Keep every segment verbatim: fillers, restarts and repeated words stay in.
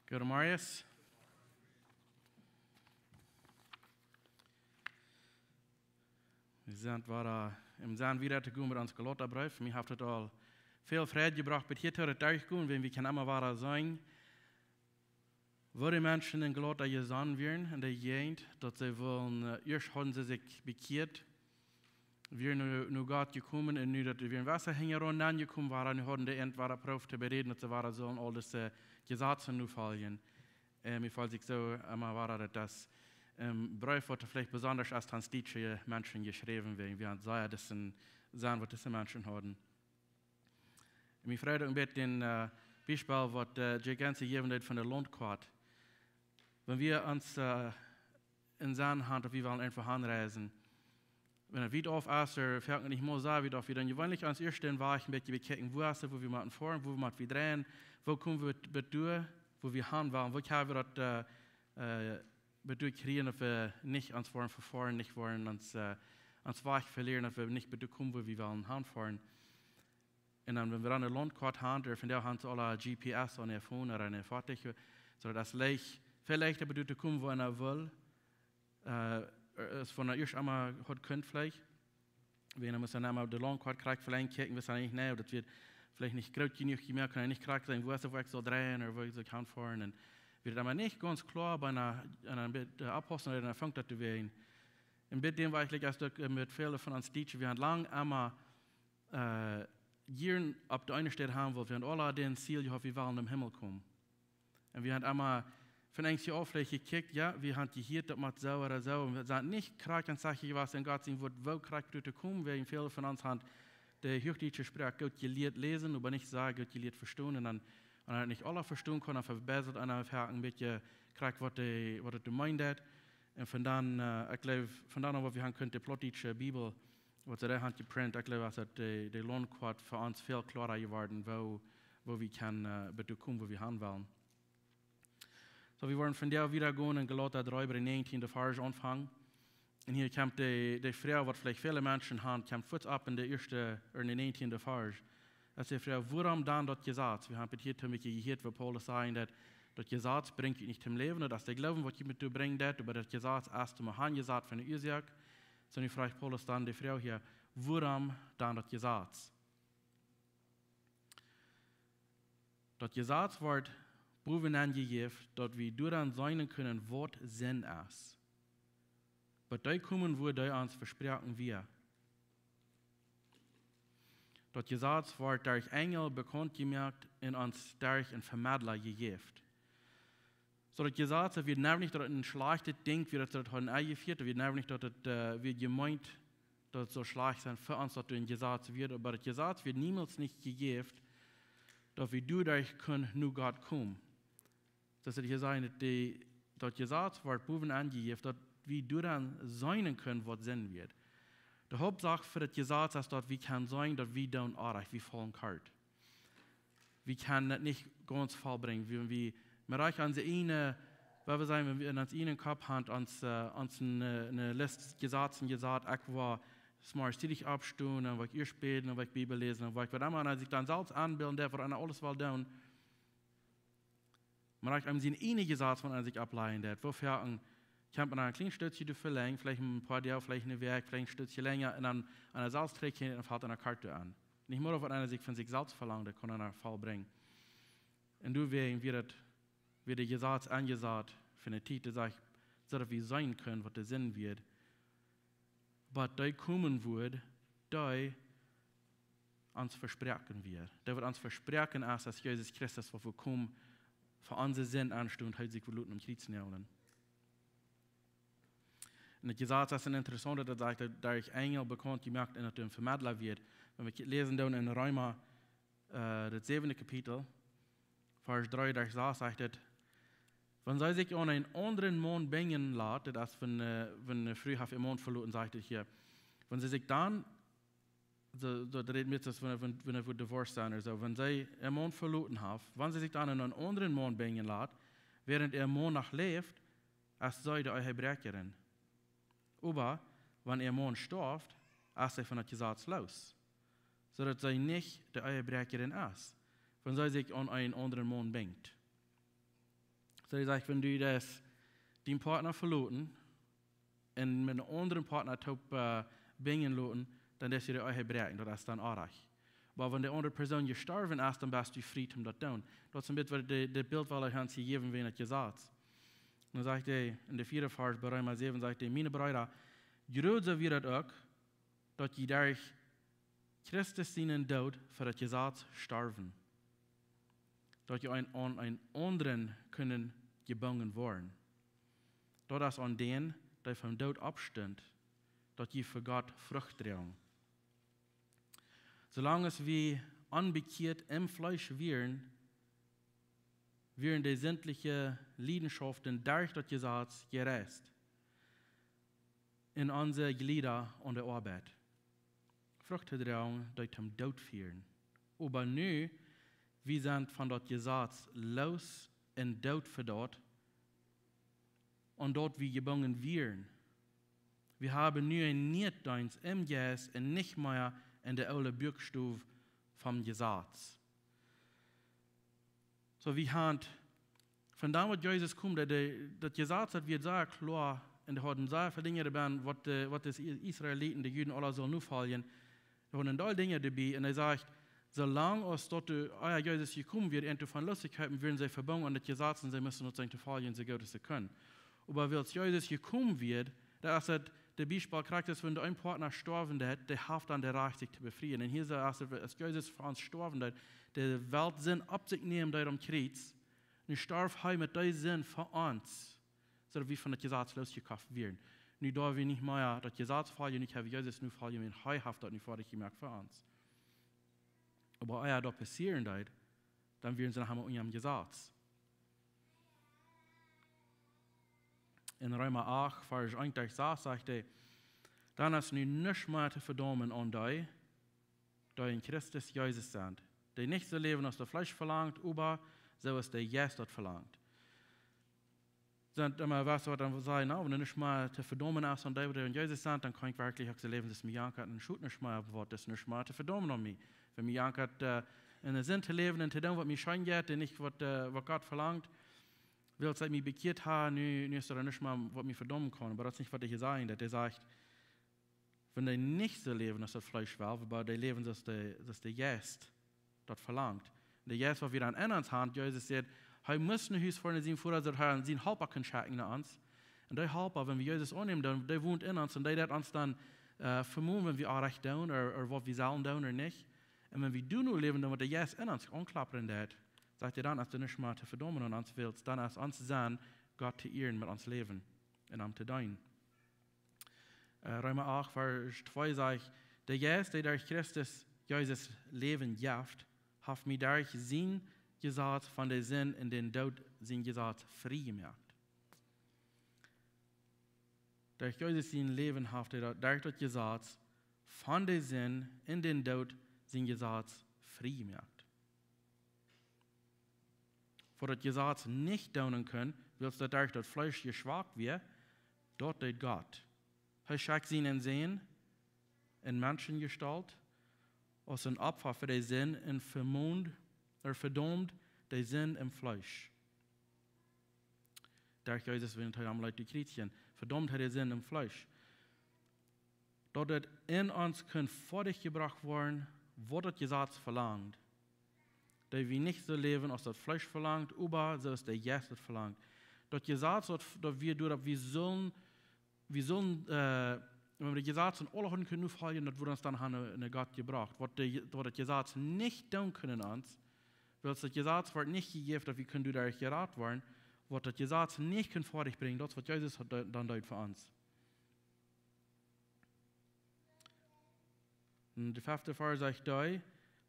Goodemorjes. Wie sent wada, äh, em sent wieda to gonen met ons Galata-Breef. Mie haft daut aul väl Freid jebrocht, bat hia to daut derchgonen, wiels wie kjennen emma wada seenen, woo de Menschen en Galata jesonnen wieren en de Jäajent, daut see wullen, äh, ieescht hauden see sikj bekjieet, wieren no, no Gott jekomen, un nu daut dee wieren Wota hinjaraun nenjekomen wieren, nu hauden dee an wada proowt to beräden, daut see wada sullen aul dise Jesazen nofoljen. Ähm, ekj feeld sikj soo emma wada, daut daut, ähm, Breef, waut veleicht besonda es aun dietsche Menschen jeschräwen, wäajen wie han sea disen Senn, waut dise Menschen hauden. Mie freid een bät daut, äh, Biespel, waut, äh, Jake Gansey jäwen deed von de Launtkoat. Wan wie ons, äh, en Senn han, daut wie wellen irjentwua hanreisen, wan et wiet auf es, ooda veleicht nich mol soo wiet auf, wie dan jeweenlich ons ieescht dän Wajch een bät bekjikjen, wua es et, wua wie motten foaren, wua motten wie dreien, wua komen wie bat doa, wua wie han wellen, woo kjenn wie daut, äh, äh, bat doa kjrieen, daut wie nich ons woaren vefoaren, nich woaren ons, äh, ons Wajch velieren, daut wie nich bat doa komen, wua wie wellen hanfoaren. Un dan, wan wie dan de Launtkoat han, doa vondoag han see aule G P S aun äa Phone ooda aun äa Foatich, soo daut es leicht, väl leichta bat doa to komen, wua eena well, äh, aus wan eena ieescht emol haud kunt veleicht. Wan eena mott dan emol de Launtkoat krakjt veleicht kjikjen, wist eena nich, nä, daut wia veleicht nich groot jenuach jemoakt, kunn eena nich krakjt seenen, wua es et, wua ekj saul dreien ooda wua ekj saul hanfoaren. Un wia daut emol nich gaunz kloa, bie eena, eena bät, äh, oppaussen, ooda eena fangt daut to wäajen. Un bie däm wia ekj, aus daut, äh, met väle von ons Dietsche, wie han lang emma, äh, hia opp de eene Städ han, wua wie han aule daut Ziel jehaut, wie wellen em Himmel komen. Un wie han emma von eent hia auf veleicht jekjikjt, jo, wie han jehieet, daut mott soo ooda soo. Un wie sent nich krakjt aun secha jewast en Gott sien Wuat, woo krakjt doa to komen, wäajen väle von ons han de huachdietsche Sproak goot jelieet läsen, oba nich soo goot jelieet vestonen. Un dan, wan eena nich aules vestonen kaun, dan vebätat eena veleicht een bät krakjt, waut dee, waut et meent. Un von dan, äh, ekj jleew, von dan aun, waut wie han kunt de plautdietsche Bibel, waut see doa han jeprint, ekj jleew, aus daut de, de Launtkoat fa ons väl kloara jeworden, wua, wua wie kjennen, äh, bat doa komen, wua wie han wellen. Soo, wie woaren vondoag wieda gonen en Galata dree, bie de näajentieende Varsch aunfangen. Un hia kjemt de, de Froag, waut veleicht väle Menschen han, kjemt fuaz opp en de ieeschte, ooda en de näajentieende Varsch. Daut es de Froag, wuarom dan daut Jesaz? Wie han hia een bät jehieet, wua Paulus sajcht, daut daut Jesaz brinjt junt nich toom Läwen, daut es de Gloowen, waut junt doatoo brinjen deit, oba daut Jesaz es toom aunjesat von de Uasoak. Soo, nu froagt Paulus dan de Froag hia, wuarom dan daut Jesaz? Daut Jesaz wort bowen aunjejäft, daut wie doaraun seenen kunnen, waut Sind es. Bat dee komen wudd, dee ons vesproaken wia. Daut Jesaz wort derch Enjel bekaunt jemoakt un ons derch een Vemedla jejäft. Soo daut Jesaz, daut wia niemols nich daut een schlajchtet Dinkj, wia daut, daut haud een Enj jefieet, daut wia niemols nich daut et, äh, wia jemeent, daut et soo schlajcht es fa ons, daut doa een Jesaz wia, oba daut Jesaz wia niemols nich jejäft, daut wie doaderch kunnen no Gott komen. Daut es hia seenen, daut dee, daut Jesaz wort bowen aunjejäft, daut wie doaraun seenen kunnen, waut Sind wia. De Hauptsach fa daut Jesaz es, daut wie kjennen seenen, daut wie doonen oajch, wie faulen kort. Wie kjennen et nich gaunz vollbrinjen. Wie, wie, mau rajcht aun de eene, wua wie seenen, wan wie en ons eenen Kopp han, ons, äh, ons eene, äh, eene List Jesazen jesat, ekj woa zemorjes tiedich oppstonen, un woa ekj ieescht bäden, un woa ekj Bibel läsen, un woa ekj waut emma, un sikj dan selfst enbilden, daut waut eena aules well doonen. Mau rajcht aun sien eenjet Jesaz, waut eena sikj opplajen deit. Woo väl een, kjemt eena een kjlien Stootje doa velenjd, veleicht een poa Doag, veleicht eene Wäakj, veleicht een Stootje lenja, un dan aun sikj selfst trigj kjikjen un felt eena kort aun. Nich mea waut eena sikj von sikj selfst velangt, daut kaun eena vollbrinjen. Un doawäajen wia daut, wia de Jesaz aunjesat fa eene Tiet, daut sajcht, soo daut wie seenen kunnen, waut de Sind wia. Bat dee komen wudd, dee ons vesproaken wia. Dee waut ons vesproaken es, aus Jesus Christus, waut wia komen, fa onse Sind aunstonen, hee sikj wudd loten aum Kjriez näajlen. Un daut Jesaz es een interessauntet, daut sajcht, daut derch Enjel bekaunt jemoakt un daut een Vemedla wia. Wan wie läsen dan en Reema, äh, daut säwende Kapitel, Varsch dree bat sas sajcht et: Wan see sikj aun eenen aundren Maun binjen lat, daut es wan, äh, wan eene Fru haft äa Maun veloten, sajcht et hia. Wan see sikj dan, soo, soo daut rät met, aus wan, wan, wan et wort divorced sennen ooda soo, wan see äa Maun veloten haft, wan see sikj dan aun eenen aundren Maun binjen lat, wäarent äa Maun noch läft, es see de Ehebräakjarin. Oba wan äa Maun stoaft, es see von daut Jesaz loos, soo daut see nich de Ehebräakjarin es, wan see sikj aun eenen aundren Maun binjt. Soo, dee sajcht, wan du deist dienen Partner veloten un met eenen aundren Partner toop, äh, binjen loten, dan deist du de Ehe bräakjen, daut es dan oajch. Oba wan de aundre Persoon jestorwen es, dan best du frie om daut to doonen. Daut es een bät waut de, de Bilt waut hee ons jejäft haft wäajen daut Jesaz. Dan sajcht hee en de vieede Varsch bie Reema säwen, sajcht hee: Miene Breeda, jrod soo wia daut uk, daut jie derch Christus sienen Doot fa daut Jesaz storwen, daut jie een, aun eenen aundren kunnen jebungen woaren. Daut es aun dän, dee vom Doot oppstunt, daut jie fa Gott Frucht droagen. Soo lang aus wie onbekjieet em Fleesch wieren, wieren de sintliche Leidenschaften derch daut Jesaz jereist un onse Jlieda aun de Oabeit, Frucht to droagen, dee toom Doot fieren. Oba nu, wie sent von daut Jesaz loos un doot fa daut, aun daut wie jebungen wieren. Wie haben nu eenen nieen Deenst em Jeist un nich mea en de oole Buakstow vom Jesaz. Soo, wie haben von dan waut Jesus kjeem, daut, daut Jesaz, daut wia sea kloa, un dee hauden sea väl Dinja doabie, waut de, waut de Israeliten, de Juden aula sullen nofoljen. Dee hauden een Deel Dinja doabie, un hee sajcht, soo lang aus daut de, ah jo, Jesus jekomen wia, un doavon lossjekjeepen, wieren see vebungen aun daut Jesaz un see musten daut sennen to foljen, soo goot aus see kunnen. Oba wiels Jesus jekomen wia, daut es daut, de Biespel krakjt es, wan een Partner stoawen deed, dee haft dan daut Rajcht sikj to befrieen. Un hia soo, aus, aus Jesus fa ons stoawen deed, de Welt siene Sind opp sikj nämen deed aum Kjriez, nu storf hee met dee Sind fa ons, soo daut wie von daut Jesaz lossjekoft wieren. Nu doa wie nich mea daut Jesaz foljen, nu haben wie Jesus nofoljen, wiels hee haft daut nu foadich jemoakt fa ons. Oba ea daut passieren deed, dan wieren see noch emol unja daut Jesaz. En Reema acht, Varsch eent derch sas sajcht hee: Dan es nu nuscht mea to vedaumen aun dee, dee en Christus Jesus sent, dee nich soo läwen aus daut Fleesch velangt, oba soo aus de Jeist daut velangt. Sent emma waut, waut dan sajen, na, wan nuscht mea to vedaumen es aun dee, waut en Jesus sent, dan kaun ekj werkjlich uk soo läwen, daut mie jankat, un schot nuscht mea opp, waut es nuscht mea to vedaumen aun mie. Wan mie jankat, äh, en de Sind to läwen un to doonen, waut mie scheen jeit, un nich waut, äh, waut Gott velangt, wiels ekj mie bekjieet hab, nu, nu es doa nuscht mea, waut mie vedaumen kaun. Oba daut es nich, waut hee hia sajcht, daut hee sajcht, wan dee nich soo läwen aus daut Fleesch well, oba dee läwen soo aus de, soo aus de Jeist daut velangt. De Jeist, waut wie dan en ons haben, Jesus säd, hee must no Hus foaren no sienen Voda, soo daut hee sienen Halpa kaun schekjen no ons. Un dee Halpa, wan wie Jesus aunnämen, dan, dee wont en ons un dee deit ons dan, äh, vemonen, wan wie orrajcht doonen, ooda, ooda waut wie sellen doonen ooda nich. Un wan wie doonen nu läwen, dan woat de Jeist en ons aunklappen un daut, sajcht hee, dan es doa nuscht mea to vedaumen aun ons, wiels dan es ons Senn, Gott to ieren met ons Läwen un am to deenen. Äh, Reema acht, Varsch twee sajcht: De Jeist, dee derch Christus Jesus Läwen jeft, haft mie derch sien Jesaz von de Sind un dän Doot sien Jesaz frie jemoakt. Derch Jesus sien Läwen haft hee daut, derch daut Jesaz von de Sind un dän Doot sien Jesaz frie jemoakt. Waut daut Jesaz nich doonen kunn, wiels daut derch daut Fleesch jeschwakt wia, daut deed Gott. Hee schekjt sienen Sän en Menschenjestault aus een Opfa fa de Sind un vemoond, ooda vedaumd de Sind em Fleesch. Derch Jesus, wan hee aum Kjriez hunk, vedaumd hee de Sind em Fleesch. Daut et en ons kunn foadich jebrocht woaren, waut daut Jesaz velangt. Daut wie nich soo läwen aus daut Fleesch velangt, oba soo aus de Jeist et velangt. Daut Jesaz, daut, daut wie doa, daut wie sullen, wie sullen, äh, wan wie daut Jesaz en aule Hinsicht kunnen nofoljen, daut woat ons dan no, no Gott jebrocht. Waut de, waut daut Jesaz nich doonen kunn en ons, wiels daut Jesaz woat nich jejäft, daut wie kunnen doaderch jerat woaren, waut daut Jesaz nich kunn foadich brinjen, daut es waut Jesus haft, dan deed fa ons. Un de fefte Varsch sajcht: Dee,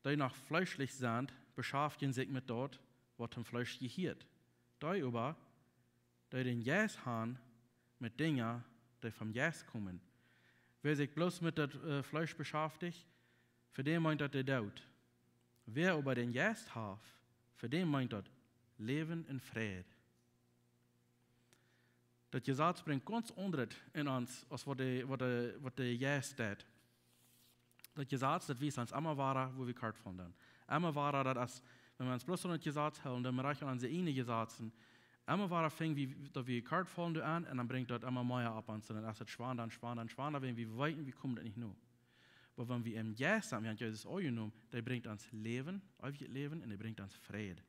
dee noch fleeschlich sent, beschaftjen sikj met daut, waut dem Fleesch jehieet. Dee oba, dee dän Jeist han, met Dinja, dee vom Jeist komen. Wäa sikj bloos met daut, äh, Fleesch beschaftigt, fa dän meent daut de Doot. Wäa oba dän Jeist haft, fa dän meent daut Läwen un Fräd. Daut Jesaz brinjt gaunz aundret en ons, aus waut de, waut de, waut de Jeist deit. Daut Jesaz, daut wiest ons emma wada, wua wie kort von sent. Emma wada, daut es, wan wie ons bloos aun daut Jesaz hoolen, dan rajcht aun onse ieejne Jesazen, Emma wada finj wie, daut wie kort faulen doa aun un dan brinjt daut emma mea opp ons. Un dan es et schwanda un schwanda un schwanda, wan wie weeten, wie komen daut nich no. Oba wan wie em Jeist sent, wie haben Jesus aunjenomen, dee brinjt ons Läwen, eewjet Läwen, un dee brinjt ons Fräd.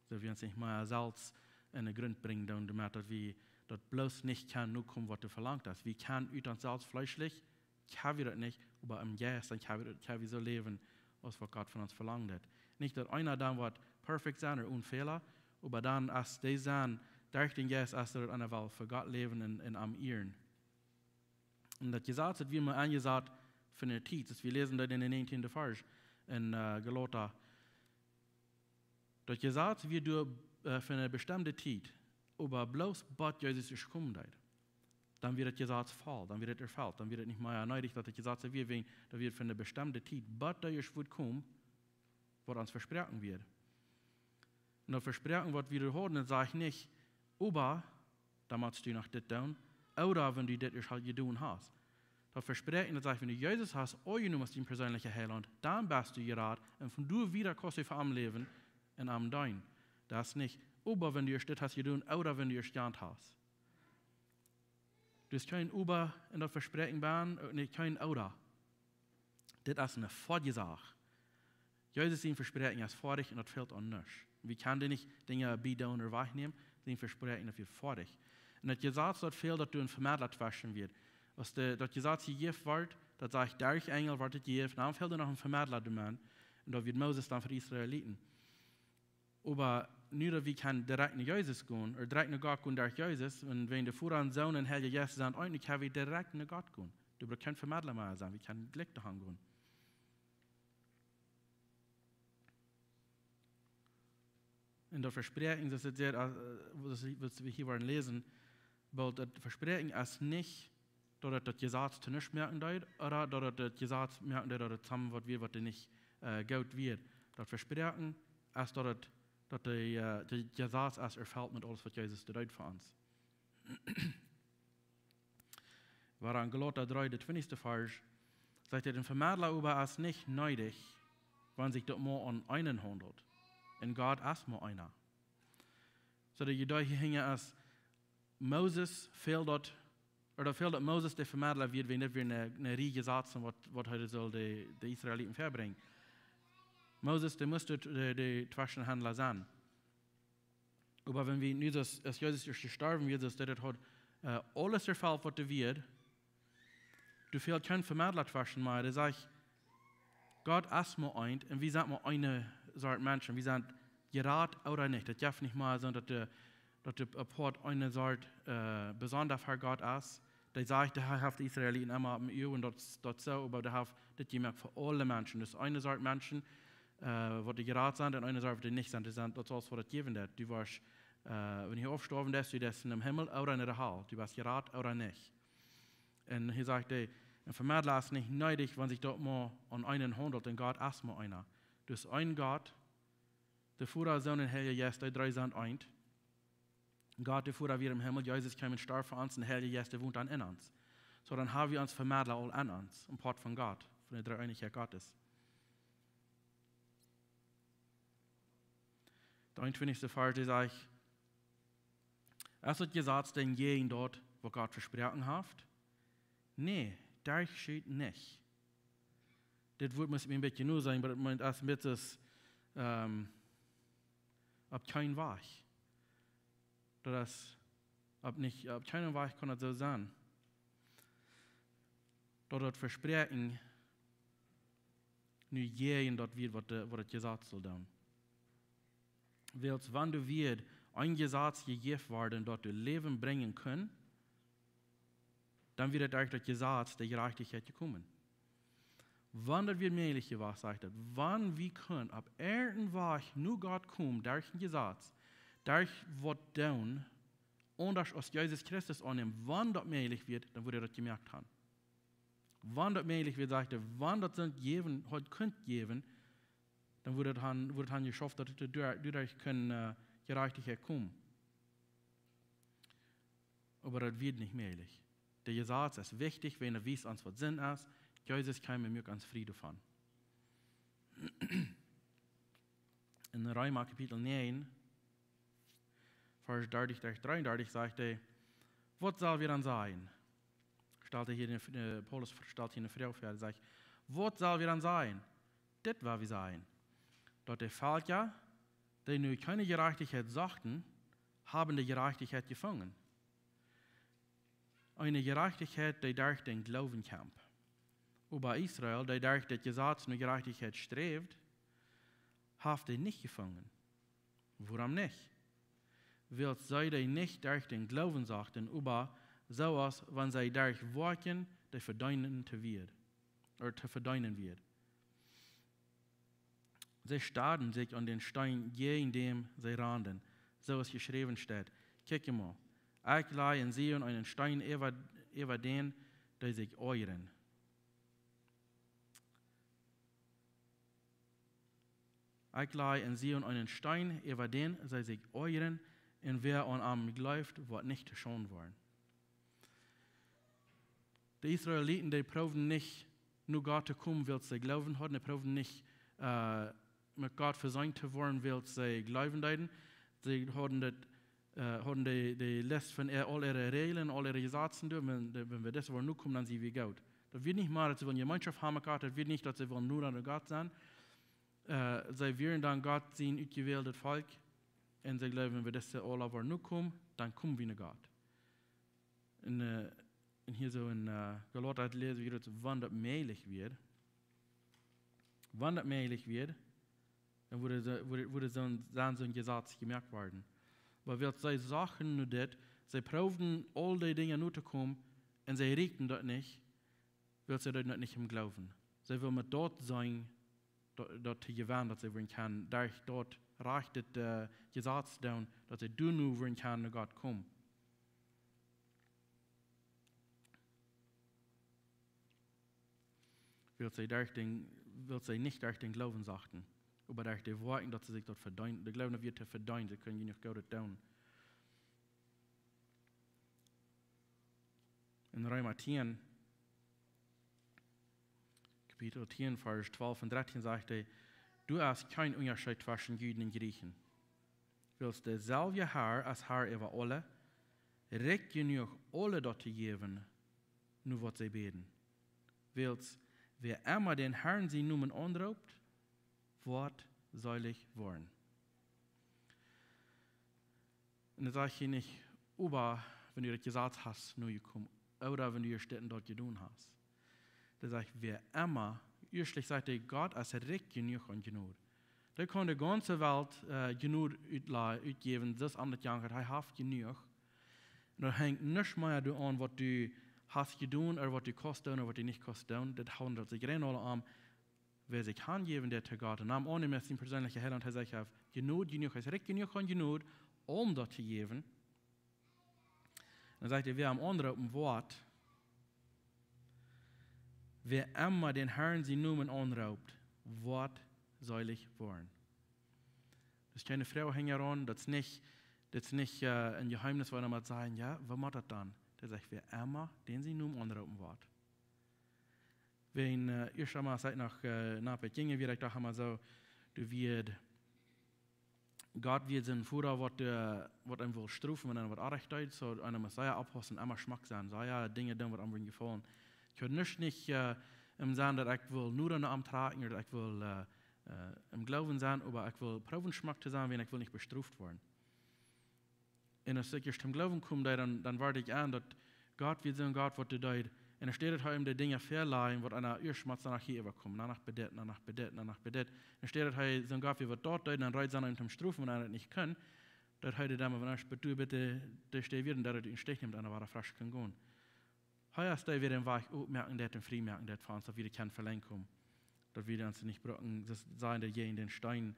Soo wie ons nich mea selfst en de Grunt brinjen doonen, doamet daut wie daut bloos nich kjennen nokomen, waut doa velangt es. Wie kjennen ut ons selfst fleeschlich, kjenn wie daut nich, oba em Jeist, dan kjenn wie daut, kjenn wie soo läwen, aus waut Gott von ons velangt haft. Nich daut eena dan woat perfekt sennen ooda one Fäla, oba dan aus dee sent, derch dän Jeist, aus dee daut aun de Welt fa Gott läwen un, un am ieren. Un daut Jesaz, daut wia mau aunjesat fa ne Tiet, aus wie läsen daut en dän näajentieenden Varsch en, äh, Galata. Daut Jesaz wia doa, äh, fa ne bestemde Tiet, oba bloos bat Jesus ieescht komen deed. Dan wia daut Jesaz voll, dan wia daut erfelt, dan wia daut nich mea needich, daut daut Jesaz wia, wäajen daut wia fa ne bestemde Tiet, bat dee ieescht wudd komen, waut ons vesproaken wia. Un daut Vespräakjen, waut wie doa hauden, daut sajcht nich, oba dan motst du noch dit doonen, ooda wan du dit ieescht aul jedonen hast. Daut Vespräakjen, daut sajcht, wan du Jesus hast aunjenomen aus dien perseenlicha Heilaunt, dan best du jerat un von doa wieda kaust du fa am läwen un am deenen. Daut es nich, oba wan du ieescht dit hast jedonen, ooda wan du ieescht jant hast. Daut es kjeen oba en daut Vespräakjen bennen, uk nich kjeen ooda. Dit es ne foadje Sach. Jesus sien Vespräakjen es foadich un daut fält aun nuscht. Wie kjennen doa nich Dinja biedoonen ooda wajchnämen. Sien Vespräakjen, daut wia foadich. Un daut Jesaz, daut fäld, daut doa een Vemedla tweschen wia. Aus de, daut Jesaz jejäft wort, daut sajcht, derch Enjel wort et jejäft, dan fäld doa noch een Vemedla doabennen. Un daut wia Moses dan fa de Israeliten. Oba nu daut wie kjennen direkt no Jesus gonen, ooda direkt no Gott gonen derch Jesus, un wan de Voda un Sän un Heilja Jeist sent eent, nu kjenn wie direkt no Gott gonen. Doa brukt kjeen Vemedla mea sennen, wie kjennen jlikj doahan gonen. Un daut Vespräakjen, soo aus et sajcht, äh, waut wie, waut wie hia woaren läsen, wiels daut Vespräakjen es nich, daut et daut Jesaz to nuscht moaken deed, ooda daut et daut Jesaz moaken deed, daut et soo waut wia, waut doa nich, äh, goot wia. Daut Vespräakjen es, daut et, daut de, äh, daut Jesaz es erfelt met aules, waut Jesus doa deed fa ons. Oba en Galata dree, de twintichste Varsch, sajcht et: "Een Vemedla oba es nich needich, wan sikj daut mau om eenen haundelt. Un Gott es mau eena." Soo, de Idee hia hinja es, Moses fäld daut, ooda fäld daut Moses de Vemedla wia, wan daut wia ne, ne Rieej Jesazen, waut, waut hee sull de, de Israeliten väabrinjen. Moses, dee must de, de Tweschenhaundla sennen. Oba wan wie nu, aus, aus Jesus ieescht jestorwen wia, soo aus daut haud, äh, aules erfelt, waut doa wia, doa fält kjeen Vemedla tweschen mea. Dee sajcht, Gott es mau eent un wie sent mau eene Sort Menschen. Wie sent jerat ooda nich. Daut jeft nich mea soo, daut de, daut de apoat eene Sort, äh, besonda fa Gott es. Dee sajcht, hee haft de Israeliten emma opp daut Uag un daut, daut soo, oba hee haft dit jemoakt fa aule Menschen. Daut es eene Sort Menschen, äh, waut dee jerat sent un eene Sort, waut dee nich sent. Dee sent, daut es waut et jäwen deit. Du woascht, äh, wan du aufstoawen deist, du deist em Himmel ooda en de Hal. Du woascht jerat ooda nich. Un hia sajcht hee, een Vemedla es nich needich, wan sikj daut mau om eenen haundelt, un Gott es mau eena. Daut es een Gott, de Voda, Sän un Heilja Jeist, dee dree sent eent. Gott, de Voda, wia em Himmel, Jesus kjeem un storf fa ons, un de Heilja Jeist, dee wont dan en ons. Soo, dan ha wie ons Vemedla aul en ons, een Poat von Gott, von de Dreeeenichkjeit Gottes. De eenuntwintichste Varsch, dee sajcht: "Es daut Jesaz dan jäajen daut, waut Gott vesproaken haft? Nä, derchschient nich." Dit Wuat mott ekj mie een bät noseenen, oba daut meent, aus met daut, ähm, opp kjeen Wajch. Daut es opp nich, opp kjeenen Wajch kaun daut soo sennen, daut daut Vespräakjen nu jäajen daut wia, waut de, waut daut Jesaz sull doonen. Wiels wan doa wia een Jesaz jejäft worden, daut doa Läwen brinjen kunn, dan wia daut derch daut Jesaz de Jerajchtichkjeit jekomen. Wan daut wia mäajlich jewast, sajcht et, wan wie kunnen opp irjent een Wajch no Gott komen, derch een Jesaz, derch waut doonen, aundasch aus Jesus Christus aunnämen, wan daut mäajlich wia, dan wudd daut jemoakt haben. Wan daut mäajlich wia, sajcht et, wan daut Sind jäwen, haud kunt jäwen, dan wudd daut han, wudd daut han jeschauft, daut et doa, doaderch kunn, äh, Jerajchtichkjeit komen. Oba daut wia nich mäajlich. De Jesaz es wichtich, wan et wiest ons, waut Sind es. Jesus kjeem un muak ons frie doavon. En Reema Kapitel näajen, Varsch dartich derch dreeundartich sajcht hee: "Waut sell wie dan sajen?" Stalt hee hia ne, äh, Paulus stalt hia ne Froag väa. Hee sajcht: "Waut sell wie dan sajen? Dit well wie sajen: Daut de Velkja, dee no kjeene Jerajchtichkjeit sochten, haben de Jerajchtichkjeit jefungen. Eene Jerajchtichkjeit, dee derch dän Gloowen kjemt. Oba Israel, dee derch daut Jesaz no Jerajchtichkjeit sträft, haft dee nich jefungen. Wuarom nich? Wiels see dee nich derch dän Gloowen sochten, oba soo aus wan see derch Woakjen dee vedeenen to wia, ooda to vedeenen wia. See stoaden sikj aun dän Steen, jäajen däm see randen, soo aus jeschräwen steit: Kjikj emol, ekj laj en Zion eenen Steen äwa, äwa dän, dee sikj oajren. Ekj laj en Zion eenen Steen, äwa dän see sikj oajren, un wäa aun am jleeft, woat nich to Schaund woaren." De Israeliten, dee proowden nich no Gott to komen, wiels see Gloowen hauden. Dee proowden nich, äh, met Gott vesient to woaren, wiels see Gloowen deeden. See hauden daut, äh, hauden de, de List von äa, aul äare Räajlen, aul äare Jesazen doa. Wan, de, wan wie dise woaren nokomen, dan sent wie goot. Daut wia nich mea, daut see wullen Jemeenschoft haben met Gott. Daut wia nich, daut see wullen noda no Gott sennen. Äh, see wieren dan Gott sien utjewäldet Volkj. Un see jleewden, wan wie dise aula woaren nokomen, dan komen wie no Gott. Un, äh, un hia soo en, äh, Galata läs wie daut, wan daut mäajlich wia, wan daut mäajlich wia, dan wudd soo, wudd, wudd soon, dan soon Jesaz jemoakt woaren. Oba wiels see sochten no dit, see proowden aul dee Dinja no to komen, un see rieekjten daut nich, wiels see deeden daut nich em Gloowen. See wullen met daut sennen, daut, daut to jewennen, daut see wudden kjennen derch daut rajchte, äh, Jesaz doonen, daut see doano wudden kjennen no Gott komen. Wiels see derch dän, wiels see nich derch dän Gloowen sochten, oba derch de Woakjen, daut see sikj daut vedeenden. De Gloowen wia to vedeenen, see kunnen nich Goodet doonen. En Reema tieen, Kapitel tieen, Varsch twalf un dartieen sajcht hee: "Doa es kjeen Unjascheet tweschen Juden un Jrieechen, wiels deselwja Har es Har äwa aule, rikj jenuach aule daut to jäwen, no waut see bäden. Wiels wäa emma dän Harn sienen Nomen aunroopt, woat seelich woaren." Un dan sajcht hee nich: "Oba wan du daut Jesaz hast nojekomen, ooda wan du ieescht dit un daut jedonen hast." Dan sajcht: "Wäa emma", ieeschtlich sajcht hee: "Gott es rikj jenuach aun Jnod. Dee kaun de gaunze Welt, äh, Jnod utla-, utjäwen, soo aus aundre Dinja, hee haft jenuach." Un daut henjt nuscht mea doaraun, waut du hast jedonen, ooda waut du kaust doonen, ooda waut du nich kaust doonen. Daut haundelt sikj rein aula om, wäa sikj hanjäwen deit to Gott un am aunnämen aus sien perseenelja Heilaunt. Hee sajcht, hee haft Jnod jenuach, hee es rikj jenuach aun Jnod, om daut to jäwen. Un dan sajcht hee: "Wäa am aunroopen woat, wäa emma dän Harn sienen Nomen aunroopt, woat seelich woaren." Daut es kjeene Froag hinjaraun, daut es nich, daut es nich, äh, een Jeheemnis, wua eena mott sajen: "Jo, woo mott daut dan?" Hee sajcht: "Wäa emma dän sienen Nomen aunroopen woat." Wan, äh, ieescht emol, aus ekj noch, äh, na, bie Kjinja wia, ekj docht emol soo, doa wia, Gott wia soon Voda, waut, äh, waut eenem wull strofen, wan eena waut oajch deed, soo eena must sea oppaussen, emma schmock sennen, sea Dinja doonen, waut eenem wudden jefaulen. Ekj haud nuscht nich, äh, em Senn, daut ekj wull noda no am trakjen, ooda daut ekj wull, äh, äh, em Gloowen sennen, oba ekj wull proowen schmock to sennen, wan ekj wull nich bestroft woaren. Un aus ekj ieescht em Gloowen kjeem, dan, dan wort ekj en, daut Gott wia soon Gott, waut doa deed. Un enne Städ daut hee eenem de Dinja väalajen, waut eena ieescht mott sennen, hia äwakomen. Dan noch bie dit, dan noch bie dit, dan noch bie dit. Enne Städ daut hee soon Gott wia, waut daut deed, dan reed sennen, om to strofen, wan eena daut nich kunn. Daut hee de Dame von Asch, bitte, bitte, de Städ wia, un daut hee en Stich nemt, eena wada fresch kunn gonen. Hee es dee, waut dän Wajch opmoaken deit un frie moaken deit fa ons, daut wie doa kjennen velenjd komen. Daut wie ons nich brucken, daut sajen, daut jäajen dän Steen,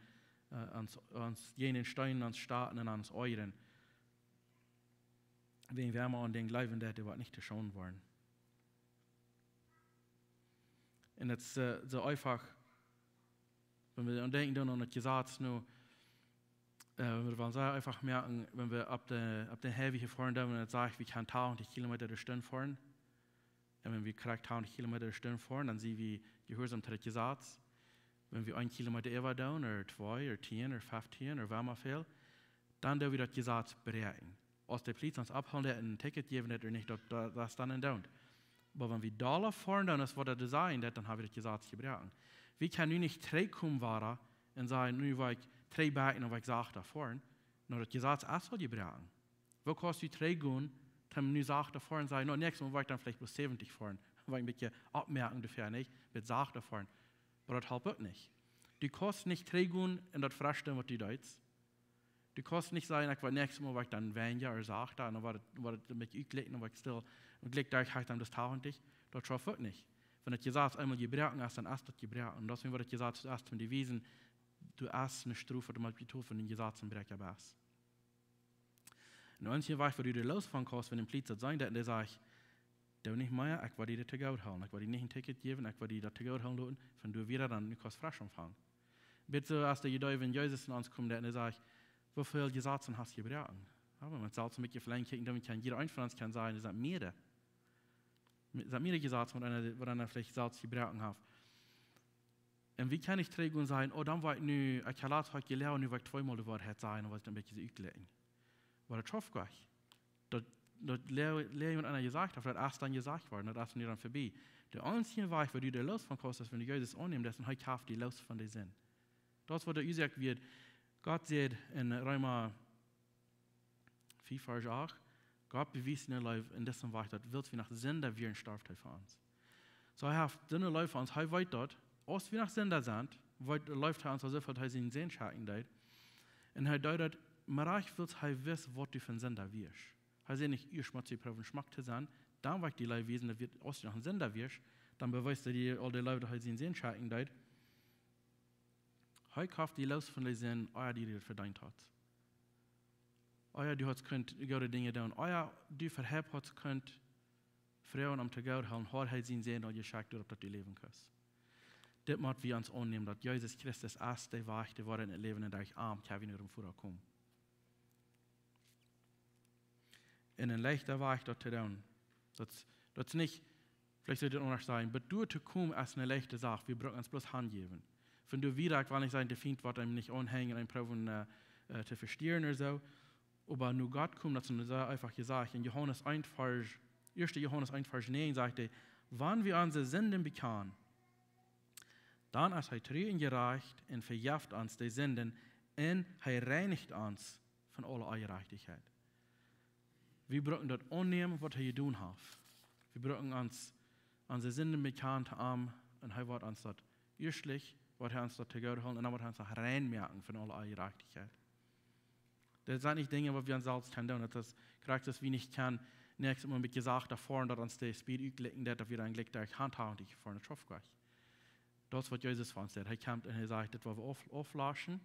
äh, ons, ons, jäajen dän Steen ons stoaten un ons oajren. Wan wie emma aun dän jleewen, daut dee woat nich to Schaund woaren. Un daut es, äh, soo eefach, wan wie aun denkjen dan aun daut Jesaz nu, äh, wan wie wellen sea eefach moaken, wan wie opp de, opp dän Highway hia foaren, dan, wan et sajcht, wie kjennen tachentich Kilometa de Stund foaren. Un wan wie krakjt tachentich Kilometa de Stund foaren, dan sent wie jehuarsom to daut Jesaz. Wan wie een Kilometa äwa doonen, ooda twee, ooda tieen, ooda feftieen, ooda woo emma väl, dan doo wie daut Jesaz bräakjen. Aus de Plieet ons aufhoolen deit un een Ticket jäwen deit ooda nich, daut, daut, daut es dan endoont. Oba wan wie dolla foaren doonen aus waut daut design deit, dan ha wie daut Jesaz jebroaken. Wie kjennen nu nich trigjkomen wada un sajen: "Nu woa ekj trigj bäakjen un woa ekj sachta foaren." No, daut Jesaz es aul jebroaken. Woo kaust du trigjgonen, dan nu sachta foaren un sajen: "No, näakjstet Mol woa ekj dan veleicht bloos säwentich foaren." Woa ekj een bät oppmoaken doafäa, nich? Met sachta foaren. Oba daut halpt uk nich. Du kaust nich trigjgonen un daut vestonen waut du deist. Du kaust nich sajen: "Ekj woa näakjstet Mol woa ekj dan weinja ooda sachta, un dan woat et, woat et een bät utjlikjen, dan woa ekj stell." Un jlikj doa ha ekj dan bloos tachentich. Daut schauft uk nich. Wan daut Jesaz eemol jebroaken es, dan es daut jebroaken. Un daut es waut daut Jesaz es, om die wiesen, du hast eene Strof, waut du motst betolen, wan du een Jesazbräakja best. Un de eensje Wajch, woo du die loos von kaust, wan een Plieet daut seenen deit un dee sajcht: "Doo nich mea, ekj woa die daut to goot hoolen. Ekj woa die nich een Ticket jäwen, ekj woa die daut to goot hoolen loten, wan du wada dan nu kaust fresch aunfangen." Bitte, aus de Jedeewen Jesus no ons kjemt un dee sajcht: "Woo väl Jesazen hast du jebroaken?" Jo, wan wie selfst een bät veleicht kjikjen, dan kaun jieda eena von ons kjennen sajen, daut sent mea. Daut sent mea Jesazen, waut eena, waut eena veleicht selfst jebroaken haft. Un wie kjennen nich trigjgonen un sajen: "Oh, dan woa ekj nu, ekj ha latst haud ekj jeläajent, nu woa ekj tweemol de Woarheit sajen, dan woa ekj een bät utjlikjen." Oba daut schauft nich. Daut, daut Lä-, Läwen aun jesajcht, oba daut es dan jesajcht worden, daut es nu dan verbie. De eensje Wajch, woo du die loos von kaust, es wan du Jesus aunnemmst, dan hee haft die loos von de Sind. Daut es waut de Uasoak wia. Gott sajcht en Reema fief Varsch acht: "Gott bewiest siene Leew en disen Wajch, daut wiels wie noch Sinda wieren, storf hee fa ons." Soo, hee haft soone Leew fa ons, hee weet daut, aus wie noch Sinda sent, weet, leeft hee ons soo väl, daut hee sienen Sän schekjen deed. Un hee deed daut, mau uk wiels hee wist, waut du fa een Sinda wieescht. Hee säd nich: "Ieescht motst du proowen schmock to sennen, dan woa ekj die Leew wiesen, daut wia, aus du noch een Sinda wieescht, dan bewiest hee die aul de Leew, daut hee sienen Sän schekjen deed." Hee haft die loos von de Sind, ea du daut vedeent hast. Ea du hast kunt goode Dinja doonen. Ea du veleicht hast kunt froagen om to Gott hoolen, haud hee sienen Sän aul jeschekjt, doaropp daut du läwen kaust. Dit mott wie ons aunnämen, daut Jesus Christus es de Wajch, de Woarheit un daut Läwen, un derch am kjenn wie no däm Voda komen. Un een leichta Wajch daut to doonen. Daut, daut es nich, veleicht sull ekj daut aundasch sajen, oba doa to komen es eene leichte Sach. Wie brucken ons bloos hanjäwen. Von doa wieda, ekj well nich sajen, de Fient woat eenem nich aunhenjen un proowen, äh, äh, to vestieren ooda soo. Oba no Gott komen, daut es een sea eefach Jesajcht. En Johanes eent Varsch, ieeschte Johanes eent Varsch näajen sajcht hee: "Wan wie onse Sinden bekjanen, dan es hee tru un jerajcht un vejeft ons de Sinden un hee reinicht ons von aule Onjerajchtichkjeit." Wie brucken daut aunnämen, waut hee jedonen haft. Wie brucken ons, onse Sinden bekjanen to am un hee woat ons daut ieeschtlich, woat hee ons daut to Gott hoolen un dan woat hee ons uk rein moaken von aule Onjerajchtichkjeit. Daut sent nich Dinja, waut wie ons selfst kjennen doonen. Daut es krakjt, daut wie nich kjennen, näakjstet Mol een bät sachta foaren, daut ons de Speed utjlikjen deit, daut wie dan jlikj derch Haunt haben, dee foaren, daut schauft nich. Daut es waut Jesus fa ons deed. Hee kjemt un hee sajcht: "Dit woa wie auf-, auflauschen.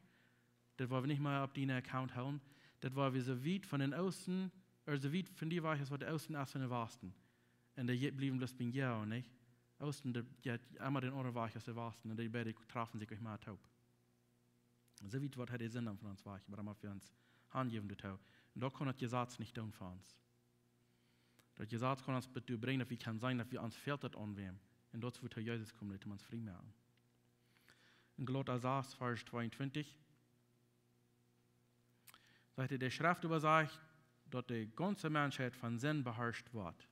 Dit woa wie nich mea opp dienen Account hoolen. Dit woa wie soo wiet von dän Oosten, ooda soo wiet von die wajch es waut de Oosten es von dän Wasten." Un dee bliewen bloos bie, jo, nich? Oosten, dee jeit emma dän aundren Wajch aus de Wasten. Un dee beide trafen sikj nich mea toop. Soo wiet woat hee de Sind dan von ons wajch, oba dan mott wie ons hanjäwen doatoo. Un daut kaun daut Jesaz nich doonen fa ons. Daut Jesaz kaun ons bloos doa brinjen, daut wie kjennen seenen, daut wie ons fält daut aun wäm. Un daut es wua Jesus kjemt, om ons frie moaken. En Galata sas, Varsch tweeuntwintich, sajcht hee: "De Schreft oba sajcht, daut de gaunze Menschheit von Sind beharscht woat,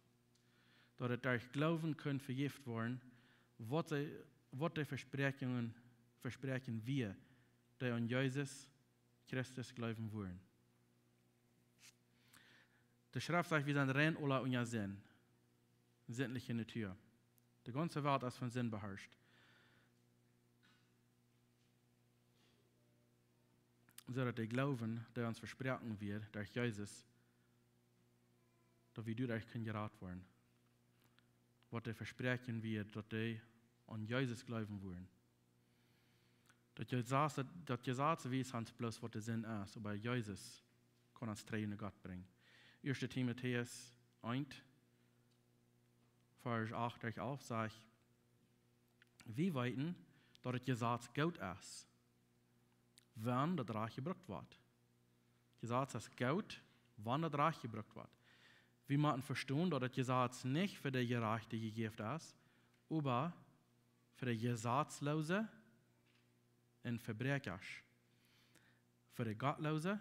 daut et derch Gloowen kunn vejäft woaren, waut see, waut de Vespräakjungen, Vespräakjen wia, dee aun Jesus Christus jleewen wudden." De Schreft sajcht, wie sent rein aula unja Sind, sintliche Natua. De gaunze Welt es von Sind beharscht. Soo daut de Gloowen, dee ons vesproaken wia derch Jesus, daut wie doaderch kjennen jerat woaren. Waut de Vespräakjen wia, daut dee aun Jesus jleewen wudden. Daut Jesaz, daut, daut Jesaz wiest ons bloos, waut de Sind es, oba Jesus kaun ons trigj no Gott brinjen. Ieeschte Timotäus eent, Varsch acht derch alf sajcht: "Wie weeten, daut daut Jesaz goot es, wan daut rajcht jebrukt woat." Jesaz es goot, wan daut rajcht jebrukt woat. Wie motten vestonen, daut daut Jesaz nich fa de Jerajchte jejäft es, oba fa de Jesazloose un Vebräakja. Fa de Gottloose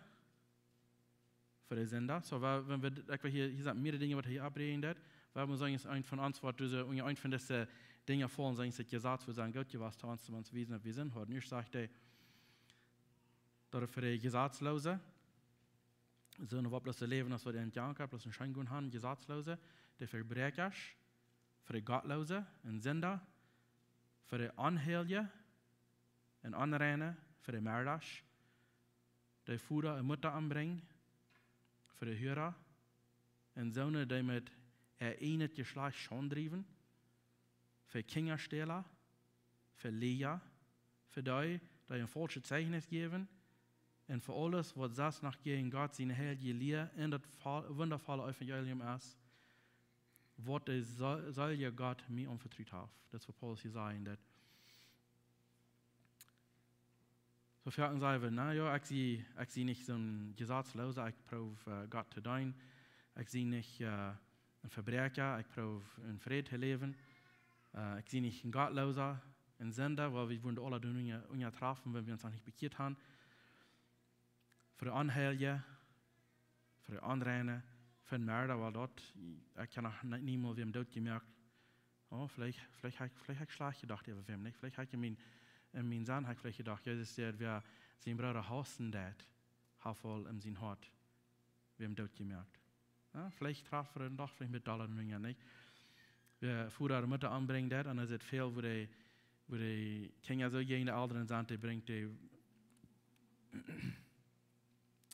fa de Sind. So, wan, wan wie, ekj well hia, hia sent mearere Dinja, waut hee oppbrinjen deit. Wan wie sajen, es eent von ons, waut dise, unja eent von dise Dinja faulen, sajen, es daut Jesaz, wie sent goot jewast, to ons, to ons wiesen, daut wie Sind hauden. Ieescht sajcht hee, daut fa de Jesazloose, soo waut bloos läwen, aus waut een Janka, bloos een Scheengonen haben, Jesazloose, de Vebräakja, fa de Gottloose, een Sinda, fa de Onheilje, een Onreine, fa de Merda, dee Voda un Mutta ombrinjen, fa de Hura, un soone, dee met äa ieejnet Jeschlajcht Schaund driewen, fa Kjinjastäla, fa Läaja, fa dee, dee een faulschet Zeichnis jäwen, un fa aules, waut sest noch jäajen Gott siene heilje Lia un daut fa-, wundavolle Evangelium es, waut de se-, seelje Gott mie aunvetrut haft. Daut es, waut Paulus hia sajen deit. Soo foaken sajen wie, na jo, ekj sie, ekj sie nich soon Jesazloosa, ekj proow, äh, Gott to deenen. Ekj sie nich, äh, een Vebräakja, ekj proow en Fräd to läwen. Äh, ekj sie nich een Gottloosa, een Sinda, wiels wie woaren aula doa unja, unja trafen, wan wie ons noch nich bekjieet haben. Fa de Onheilje, fa de Onreine, fa de Merda, wiels daut, ekj hab noch nie, niemols wäm doot jemoakt. Oh, veleicht, veleicht hab ekj, veleicht hab ekj schlajcht jedocht äwa wäm, nich? Veleicht hab ekj en mien, en mien Senn hab ekj veleicht jedocht, Jesus säd, wäa sienen Brooda hausen deit, haft aul en sien Hoat wäm doot jemoakt. Jo, veleicht trafen wie dan doch veleicht met dolla Dinja, nich? Wäa Voda un Mutta ombrinjen deit, un dan es et väl, wua de, wua de Kjinja soo jäajen de Elren sent, dee brinjt de,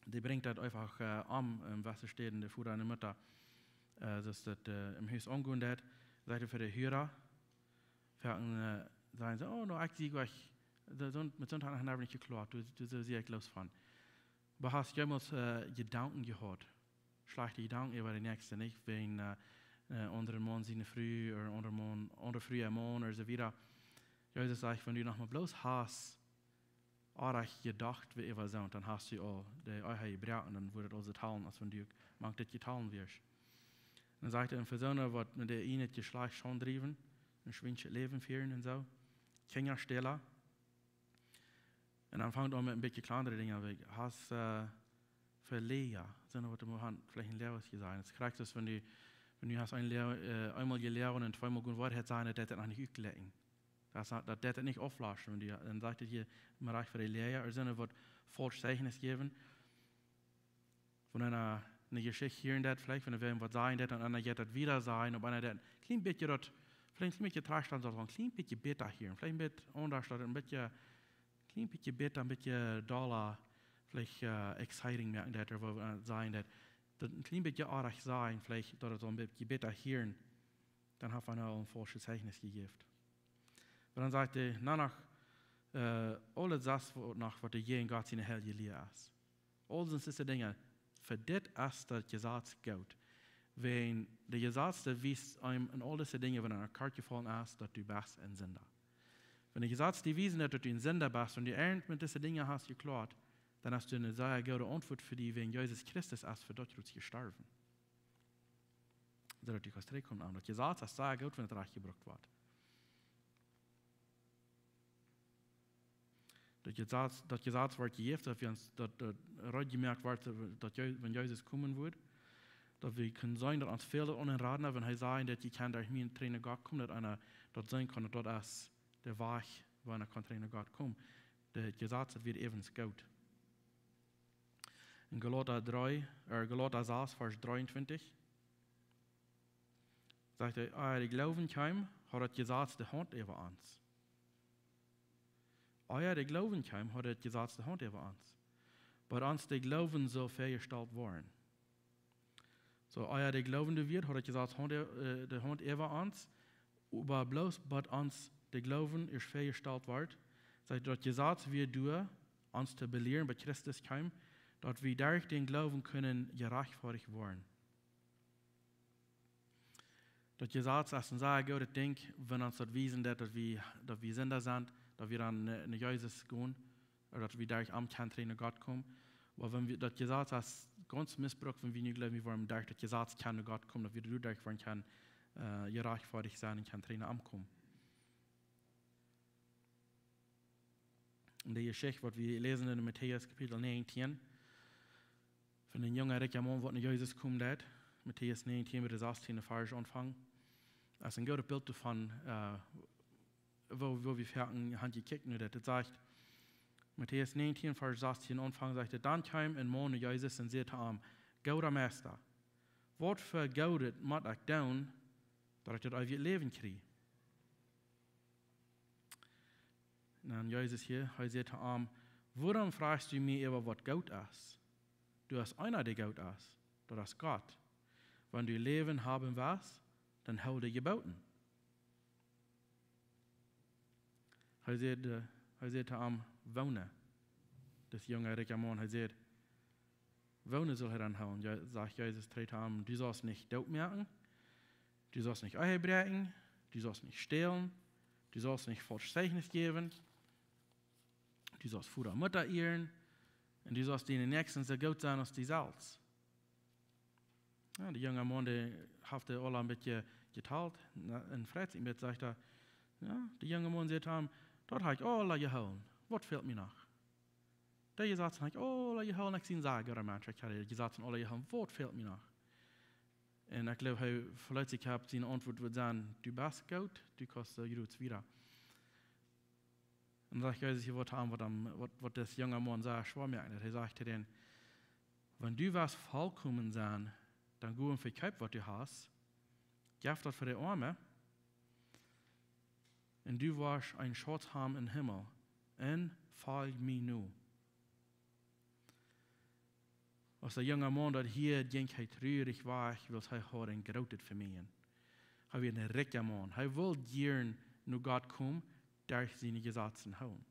dee brinjt daut eefach, äh, om, en jewesse Städen, de Voda un de Mutta, äh, soo daut, äh, em Hus aungonen deit, sajcht hee fa de Hura, fa een, äh, sajen see, oh, no, ekj sie jlikj, soo, soo, met soont hab ekj noch nich jekloat, doa, doa sie ekj loos von. Oba hast du jemols, äh, Jedanken jehaut? Schlajchte Jedanken äwa dän Näakjsten, nich? Wäajen, äh, äh, aundre Maun siene Fru, ooda aundre Maun, aundre Fru äa Maun, ooda soo wieda. Jesus sajcht, wan du noch mau bloos hast, oajch jedocht, wäa äwa soont, dan hast du aul de Ehe jebroaken, dan woat et aul soo talen, aus wan du mank dit jetalen wieescht. Un dan sajcht hee, een Persoon, waut met de ieejne Jeschlajcht Schaund driewen, een schwienschet Läwen fieren un soo. Kjinjastäla. Un dan fangt hee aun met een bät kjlandre Dinja, wie hast, äh, fa Läaja, soone, waut wie haben veleicht een Läaja jeseenen. Daut es krakjt soo aus wan du, wan du hast een Läaja, äh, eemol jeloagen un tweemol goot Woarheit sajen, daut deit et noch nich utlakjen. Daut es, daut deit et nich auflauschen, wan du, dan sajcht et hia, mau rajcht fa de Läaja, ooda soone, waut faulsch Zeichnis jäwen. Wan eena eene Jeschicht hieren deit, veleicht, wan wäa waut sajen deit, un eena jeit daut wieda sajen, oba eena deit een kjlien bät daut, veleicht een kjlien bät trajchtalen saul, een kjlien bät bäta hieren, veleicht een bät aundasch, daut een bät, kjlien bät bäta, een bät dolla, veleicht, äh, exciting moaken deit, ooda waut, äh, sajen deit, daut een kjlien bät oajch sajen, veleicht, daut et een bät bäta hieren, dan haft eena aul een faulschet Zeichnis jejäft. Oba dan sajcht hee, na, noch, äh, aules daut, waut noch, waut jäajen Gott siene heilje Lia es. Aul dise Dinja, fa dit es daut Jesaz goot. Wan daut Jesaz, daut wiest eenem en aul dise Dinja, wan eena kort jefaulen es, daut du best een Sinda. Wan daut Jesaz die wiest, daut du een Sinda best, wan du irjent met dise Dinja hast jekloat, dan hast du eene sea goode Auntwuat fa die, wäajen Jesus Christus es fa daut Kjriez jestorwen. Soo daut du kaust trigjkomen aun. Daut Jesaz es sea goot, wan et rajcht jebrukt woat. Daut Jesaz, daut Jesaz woat jejäft, daut wie ons, daut, daut reed jemoakt woat, daut Je-, wan Jesus komen woat, daut wie kjennen seenen, daut ons fält aun een Radna, wan hee sajcht, daut jie kjennen derch mie trigj no Gott komen, daut eena daut seenen kaun, daut daut es de Wajch, woo eena kaun trigj no Gott komen. Daut Jesaz, daut wia äwent goot. En Galata dree, äh, Galata sas, Varsch dreeuntwintich, sajcht hee, ea de Gloowen kjeem, haud daut Jesaz de Haunt äwa ons. Ea de Gloowen kjeem, haud daut Jesaz de Haunt äwa ons. Bat ons de Gloowen sull väajestalt woaren. Soo, ea de Gloowen doa wia, haud daut Jesaz Haunt, äh, de Haunt äwa ons, oba bloos bat ons de Gloowen ieescht väajestalt wort, sajcht, daut Jesaz wia doa, ons to belieren, bat Christus kjeem, daut wie derch dän Gloowen kunnen jerajchtfoadicht woaren. Daut Jesaz es een sea goodet Dinkj, wan ons daut wiesen deit, daut wie, daut wie Sinda sent, daut wie dan no, no Jesus gonen, ooda daut wie derch am kjennen trigj no Gott komen. Oba wan wie, daut Jesaz es gaunz missbrukt, wan wie nu jleewen, wie woaren derch daut Jesaz kjennen no Gott komen, daut wie doaderch woaren kjennen, äh, jerajchtfoadicht sennen un kjennen trigj no am komen. En de Jeschicht, waut wie läsen en Matäus Kapitel näajentieen, Von een junga rikja Maun, waut no Jesus kjemt, daut Matäus näajentieen, Varsch sastieen aunfangen. Daut es een goodet Bilt doavon, äh, woo, woo wie foaken han jekjikjt, nu daut et sajcht, Matäus näajentieen, Varsch sastieen aunfangen, sajcht et: Dan kjeem een Maun no Jesus un säd to am: Gooda Meista, waut fa Goodet mott ekj doonen, daut ekj daut eewje Läwen kjrie? Un dan Jesus hia, hee säd to am: Wuarom frajchst du mie äwa waut goot es? Doa es eena, dee goot es, daut es Gott. Wan du Läwen haben west, dan hool de Jeboten. Hee säd, äh, hee säd to am: Woone? Dis junga rikja Maun, hee säd: Woone saul hee dan hoolen? Jo, sajcht Jesus trigj to am: Du saust nich doot moaken, du saust nich Ehe bräakjen, du saust nich stälen, du saust nich faulsch Zeichnis jäwen, du saust Voda un Mutta ieren, un du saust diene Näakjsten soo goot sennen aus die selfst. Jo, de junga Maun, dee haft dee aula een bät jetalt, ne, un freit sikj een bät, sajcht hee. Jo, de junga Maun säd to am: Daut hab ekj aula jehoolen. Waut fält mie noch? Dee Jesazen hab ekj aula jehoolen, ekj sie een sea gooda Mensch, ekj hab dee Jesazen aula jehoolen. Waut fält mie noch? Un ekj jleew, hee veleicht sikj haft, siene Auntwuat wudd sennen: Du best goot, du kaust soo jrods wieda. Un dan sajcht Jesus hia waut to am, waut am, waut, waut dis junga Maun sea schwoa moakt. Hee sajcht to dän: Wan du west volkomen sennen, dan go un vekjeep waut du hast, jeff daut fa de Oame, un du woascht een Schauz haben em Himmel, un folj mie no. Aus de junga Maun daut hieed, jinkj hee trurich wajch, wiels hee haud een grootet Vemieejen. Hee wia een rikja Maun. Hee wull jieren no Gott komen, derch siene Jesazen hoolen.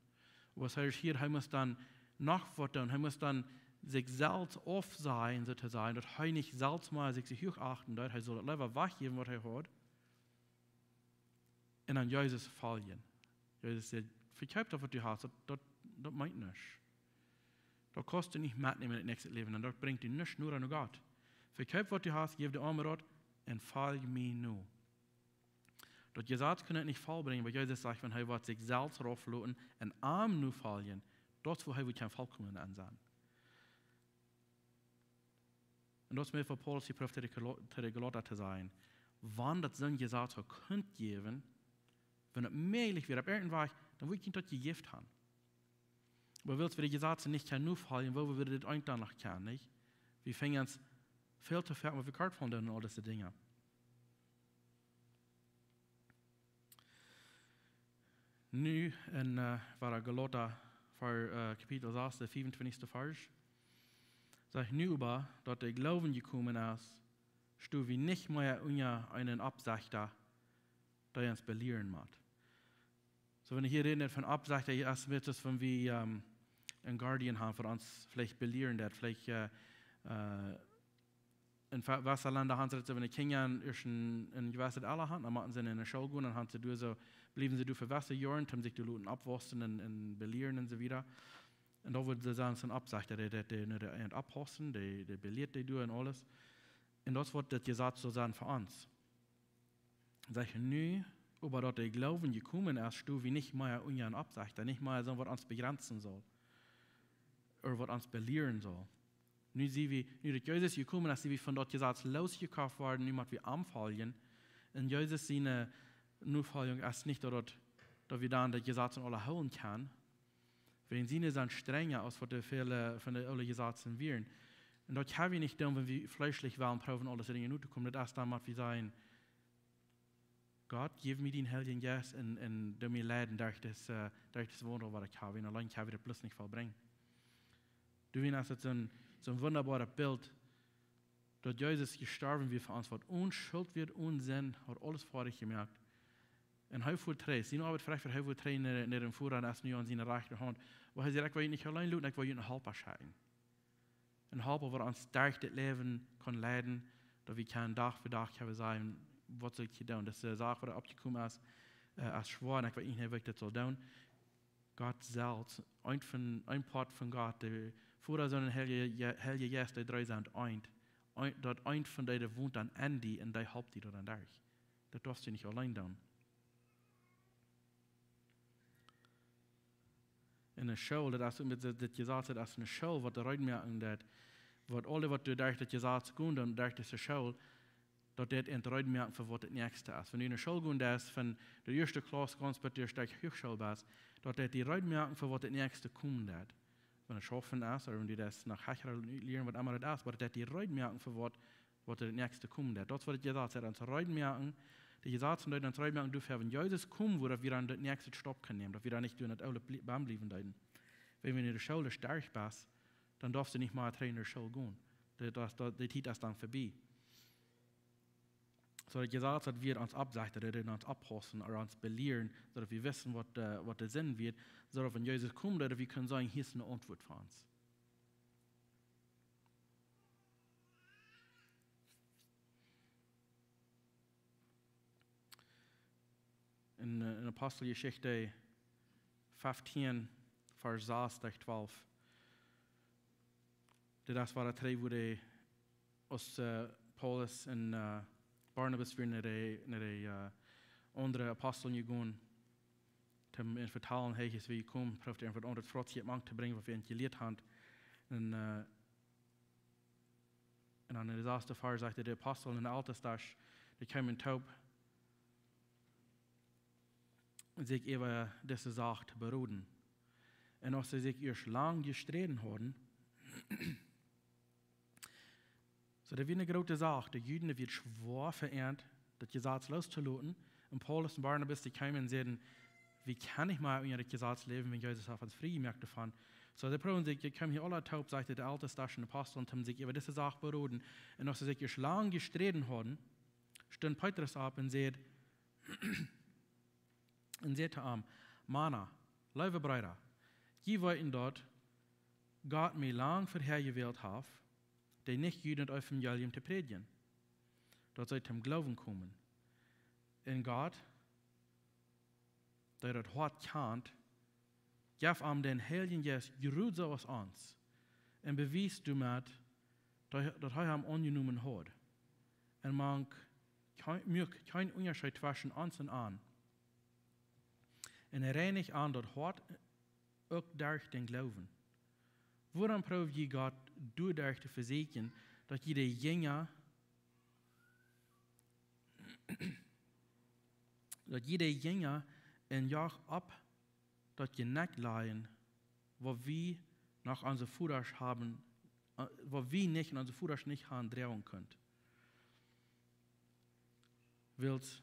Oba aus hee hieed, hee must dan noch waut doonen. Hee must dan sikj selfst aufsajen, soo to sajen, daut hee nich selfst mea sikj soo huach achten deed. Hee sull daut leewa wajchjäwen, waut hee haud, un dan Jesus foljen. Jesus säd: Vekjeep daut, waut du hast, daut, daut, daut meent nuscht. Daut kaust du nich metnämen en daut näakjste Läwen, un daut brinjt die nuscht noda no Gott. Vekjeep waut du hast, jeff de Oame daut, un folj mie no. Daut Jesaz kunn et nich vollbrinjen, oba Jesus sajcht, wan hee woat sikj selfst raufloten un am nofoljen, daut es, wua hee woat kjennen volkomen sennen. Un daut es mea fa Paulus, dee proowt to de Galo-, to de Galota to sajen: Wan daut soon Jesaz haud kunt jäwen, wan et mäajlich wia, opp irjent een Wajch, dan wudd ekj junt daut jejäft han. Oba wiels wie de Jesazen nich kjennen nofoljen, woo wie dit eent dan noch kjennen, nich? Wie finjen ons väl to foaken, waut wie kort von doonen un aul dise Dinja. Nu en, äh, wada Galota, ver, äh, Kapitel sas, de fiefuntwintichste Varsch. Sajcht: Nu oba, daut de Gloowen jekomen es, sto wie nich mea unja eenen Oppsechta, dee ons belieren mott. Soo, wan wie hia räden von Oppsechta, hia es met daut, wan wie, ähm, een Guardian han, waut ons veleicht belieren deit, veleicht, äh, äh, en ve-, wesse Lenda han see daut, wan de Kjinja ieescht een, een jewesset Ella han, dan motten see enne School gonen, dan han see doa soo, bliewen see doa fa wesse Joaren, om sikj to loten oppwaussen un, un belieren un soo wieda. Un doa woat see dan soon Oppsechta, dee, dee, dee, dee, dee oppwaussen, dee, dee belieet dee doa un aules. Un daut woat daut Jesaz soo sennen fa ons. Sajcht: Nu oba, daut de Gloowen jekomen es, sto wie nich mea unja eenen Oppsechta, nich mea soon, waut ons bejrenzen saul, ooda waut ons belieren saul. Nu sie wie, nu daut Jesus jekomen es, sie wie von daut Jesaz losjekoft worden, nu mott wie am foljen. Un Jesus siene Nofoljunk es nich daut, daut, daut wie dan daut Jesaz aula hoolen kjennen. Wiels siene sent strenja aus waut de väle von de oole Jesazen wieren. Un daut kjenn wie nich doonen, wan wie fleeschlich wellen proowen, aule Dinja notokomen. Daut es dan, waut wie sajen: Gott, jeff mie dien Heiljen Jeist un, un doo mie leiden derch dit, äh, derch dit Wunda, waut ekj hab. Un auleen kjenn wie daut bloos nich vollbrinjen. Doawäajen es et soon, soon wundaboaret Bilt, daut Jesus jestorwen wia fa ons, waut onschuldig wia, one Sind, haud aules foadich jemoakt. Un hee foat trigj, siene Oabeit verecht, hee foat trigj no, no dän Voda un es nu aun siene rajchte Haunt. Oba hee säd: Ekj well junt nich auleen loten, ekj well junt een Halpa schekjen. Een Halpa, waut ons derch dit Läwen kaun leiden, daut wie kjennen Dach fa Dach kjennen sajen: Waut saul ekj hia doonen? Daut es de Sach, waut oppjekomen es, äh, es schwoa, un ekj weet nich, woo ekj daut saul doonen. Gott selfst, eent von, een Poat von Gott, de Voda, Sän un Heilje Je-, Heilje Jeist, dee dree sent eent. Eent, daut eent von dee, dee wont dan en die un dee halpt die doa dan derch. Daut darfst du nich auleen doonen. En eene School, daut es met dit, dit Jesaz, daut es eene School, waut de Reed moaken deit, waut aule, waut doa derch daut Jesaz gonen, dan derch dise School, daut deit an reed moaken fa waut daut näakjste es. Wan du enne School gonen deist, von de ieeschte Klauss gaunz bat du Stekj Huachschool best, daut deit die reed moaken fa waut daut näakjste komen deit. Wan et schaufen es, ooda wan du deist noch hechre lieren, waut emma daut es, oba daut deit die reed moaken fa waut, waut daut näakjste komen deit. Daut es waut daut Jesaz sajcht, ons reed moaken, daut Jesaz deed ons reed moaken, doafäa, wan Jesus komen wudd, daut wie dan dän näakjsten Stap kjennen nämen, daut wie dan nich derch daut oole blie-, bam bliewen deeden. Wan wie enne School derch best, dan darfst du nich mea trigj enne School gonen. Daut, daut, daut, dee Tiet es dan verbie. Soo daut Jesaz, daut wie ons oppsechten, daut wie ons oppaussen, ooda ons belieren, soo daut wie weeten, waut, äh, waut de Senn wia, soo daut wan Jesus kjemt, daut wie kjennen sajen, hia es eene Auntwuat fa ons. En, äh, en Aposteljeschicht feftieen, Varsch sas bat twalf. Dit es waut daut hee, woo dee, aus, äh, Paulus un, äh, Barnabas wieren no de, no de, äh, aundre Apostel jegonen, om an to vetalen, hee es wada jekomen, proowd an waut aundret Frotzje mank to brinjen, waut wie an jelieet haben. Un, äh, un dan en de saste Varsch sajcht hee, de Apostel un de Eltestasch, dee kjeemen toop, sikj äwa dise Sach to beroden. Un aus see sikj ieescht lang jesträden hauden, soo daut wia eene groote Sach, de Juden, daut wia schwoa fa an, daut Jesaz looszoloten. Un Paulus un Barnabas, dee kjeemen un säden, wie kjennen nich mea unja daut Jesaz läwen, wan Jesus haft ons frie jemoakt doavon. Soo, dee proowden sikj, dee kjeemen hia aule toop, sajcht hee, de Eltestasch un Apostel, un haben sikj äwa dise Sach beroden. Un aus see sikj ieescht lang jesträden hauden, stunt Petrus opp un säd, un säd to an: Mana, leewe Breeda, jie weeten, daut Gott mie lang verhäa jewält haft, de Nichjuden daut Evangelium to prädjen, daut see toom Gloowen komen. Un Gott, dee daut Hoat kjant, jeef am dän Heiljen Jeist jrod soo aus ons, un bewiest doamet, daut, daut hee am aunjenomen haud. Un mank kjeen, muak kjeen Unjascheet tweschen ons un an. Un reinicht an daut Hoat uk derch dän Gloowen. Wuarom proowd jie Gott doaderch to vesieekjen, daut jie de Jinja, daut jie de Jinja en Joch opp daut Jnekj lajen, waut wie noch onse Vodasch haben, äh, waut wie nich un onse Vodasch nich haben droagen kunt? Wiels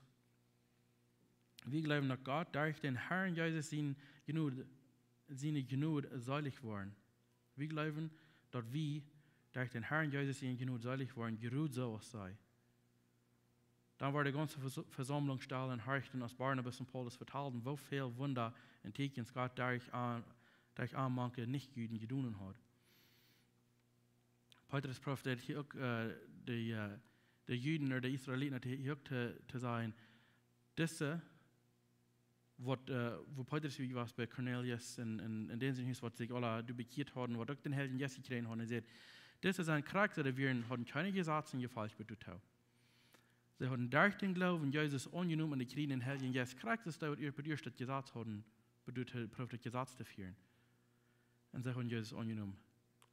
wie jleewen, daut Gott derch dän Herrn Jesus siene Jnod, siene Jnod seelich woaren. Wie jleewen, daut wie derch dän Herrn Jesus siene Jnod seelich woaren, jrod soo aus see. Dan wort de gaunze Vers-, Vesaumlunk stell un horchten, aus Barnabas un Paulus vetalden, woo väl Wunda un Tieekjens Gott derch an, derch an mank de Nichjuden jedonen haud. Petrus proowd hia uk, äh, de, äh, de Juden ooda de Israeliten hia uk to, to sajen, dise, waut, äh, woo Petrus wia bie Cornelius un, un, un dän sien Hus, waut sikj aula doa bekjieet hauden, waut uk dän Heiljen Jeist jekjräajen hauden, un säd: Dise sent krakjt soo aus dee wieren, hauden kjeene Jesazen jefolcht bat doatoo. See hauden derch dän Gloowen Jesus aunjenomen un dee kjrieejen dän Heiljen Jeist, krakjt soo aus dee, waut ea-, bat ieescht daut Jesaz hauden, bat doatoo proowden daut Jesaz to fieren. Un see hauden Jesus aunjenomen.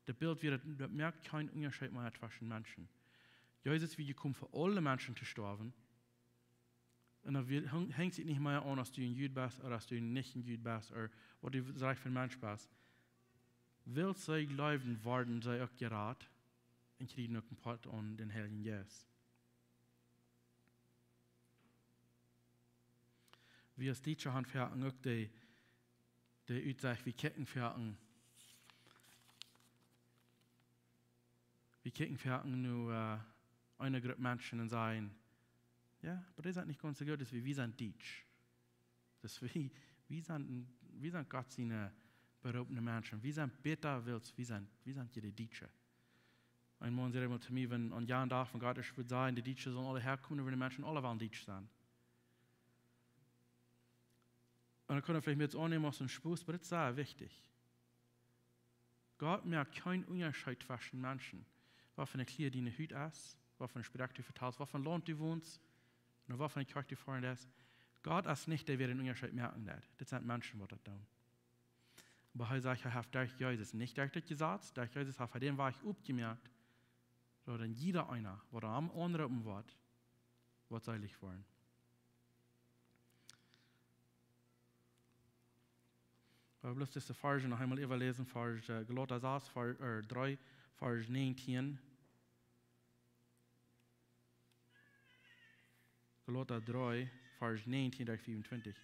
Daut Bilt wia, daut, daut moakt kjeen Unjascheet mea tweschen Menschen. Jesus wia jekomen fa aule Menschen to stoawen. Un daut wia, hang-, henjt sikj nich mea aun, aus du een Jud best ooda aus du nich een Jud best ooda waut du fa een Mensch best. Wiels see jleewen, worden see uk jerat un kjrieejen uk een Poat aun dän Heiljen Jeist. Wie aus Dietsche han foaken uk de, de Utsecht, wie kjikjen foaken, wie kjikjen foaken no, äh, eene Grupp Menschen un sajen: Jo, oba dee sent nich gaunz soo goot aus wie, wie sent Dietsch. Daut wie, wie sent, wie sent Gott siene, äh, beroopne Menschen. Wie sent bäta, wiels wie sent, wie sent je de Dietsche. Een Maun säd eemol to mie, wan aun jan Dach von Gott es, wudd sajen, de Dietsche sellen aule häakomen, wua de Menschen aule wellen Dietsch sennen. Un daut kjenn wie veleicht met aunnämen aus een Spos, oba daut es sea wichtich. Gott moakt kjeen Unjascheet tweschen Menschen. Waut fa eene Kjlia diene Hut es, waut fa eene Sproak du vetalst, waut fa een Launt du wonst, un waut fa eene Kjoakj du foascht. Gott es nich dee, waut een Unjascheet moaken deit. Dit sent Menschen, waut daut doonen. Oba hee sajcht, hee haft derch Jesus, nich derch daut Jesaz, derch Jesus haft hee dän Wajch opjemoakt, Daut en jieda eena, waut am aunroopen woat, woat seelich woaren. Wie wellen bloos dise Varsch noch eemol äwaläsen, Varsch, äh, Galata sas, Varsch, äh, dree, Varsch näajentieen. Galata dree, Varsch näajentieen derch vea un twintich.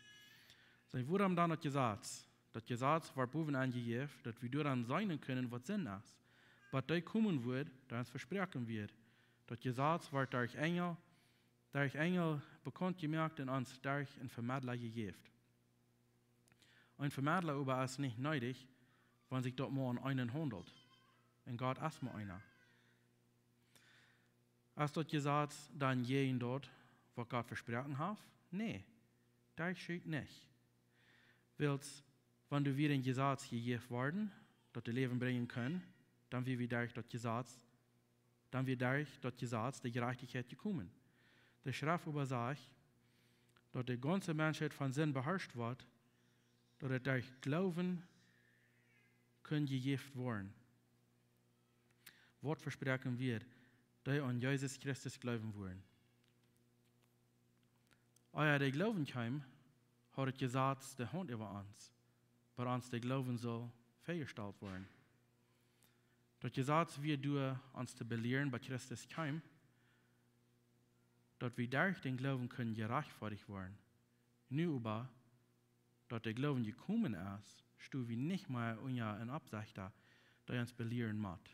Saj, wuarom dan daut Jesaz? Daut Jesaz wort bowen aunjejäft, daut wie doaraun seenen kunnen, waut Sind es. Bat dee komen wudd, dee ons vesproaken wort. Daut Jesaz wort derch Enjel, derch Enjel bekaunt jemoakt un ons derch een Vemedla jejäft. Een Vemedla oba es nich needich, wan sikj daut mau om eenen haundelt. Un Gott es mau eena. Es daut Jesaz dan jäajen daut, waut Gott vesproaken haft? Nä, derch schut nich. Wiels, wan doa wia een Jesaz jejäft worden, daut de Läwen brinjen kunn, dan wia wie derch daut Jesaz, dan wia derch daut Jesaz de Jerajchtichkjeit jekomen. De Schreft oba sajcht, daut de gaunze Menschheit von Sind beharscht woat, daut et derch Gloowen kunn jejäft woaren, waut vesproaken wia, dee aun Jesus Christus gloowen wudden. Ea de Gloowen kjeem, haud daut Jesaz de Haunt äwa ons, bat ons de Gloowen sull väajestalt woaren. Daut Jesaz wia doa ons to belieren, bat Christus kjeem, daut wie derch dän Gloowen kunnen jerajchtfoadicht woaren. Nu oba, daut de Gloowen jekomen es, sto wie nich mea unja een Oppsechta, dee ons belieren mott.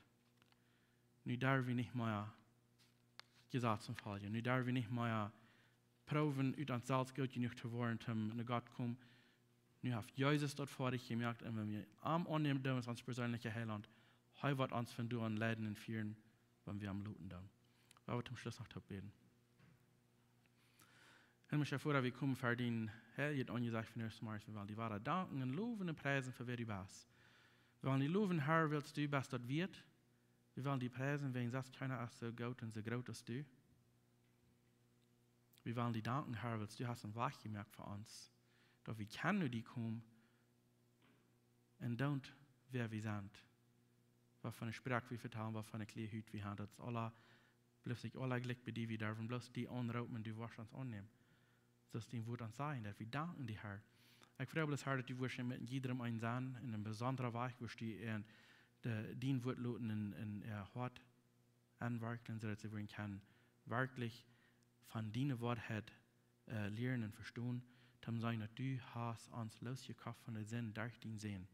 Nu derw wie nich mea Jesazen foljen. Nu derw wie nich mea proowen, ut ons selfst goot jenuach to woaren, om no Gott komen. Nu haft Jesus daut foadich jemoakt, un wan wie am aunnämen, dan es ons perseenlicha Heilaunt. Hee woat ons von doa aun leiden un fieren, wan wie am loten doonen. Lot ons toom Schluss noch toop bäden. Himmlischa Voda, wie komen ver dien heiljet Aunjesecht vondoag zemorjes. Wie wellen die wada danken un lowen un priesen fa wäa du best. Wie wellen die lowen, Herr, wiels du best daut wieet. Wie wellen die priesen, wäajen selfst kjeena es soo goot un soo groot aus du. Wie wellen die danken, Herr, wiels du hast een Wajch jemoakt fa ons, daut wie kjennen no die komen un doonen, wäa wie sent. Waut fa eene Sproak wie vetalen, waut fa eene Kjleeda Hut wie haben, daut es aula, blift sikj aula jlikj bie die, wie derwen bloos die aunroopen un du woascht ons aunnämen. Soo aus dien Wort ons sajcht, daut wie danken die, Herr. Ekj froag bloos, Herr, daut du woascht met jiedrem eenen sennen, en een besondra Wajch, woascht du en de, dien Wort loten en, en äa Hoat aunwerkjen, soo daut see woaren kjennen werkjlich von diene Woarheit, äh, lieren un vestonen, toom seenen, daut du hast ons loosjekoft von de Sind derch dienen Sän.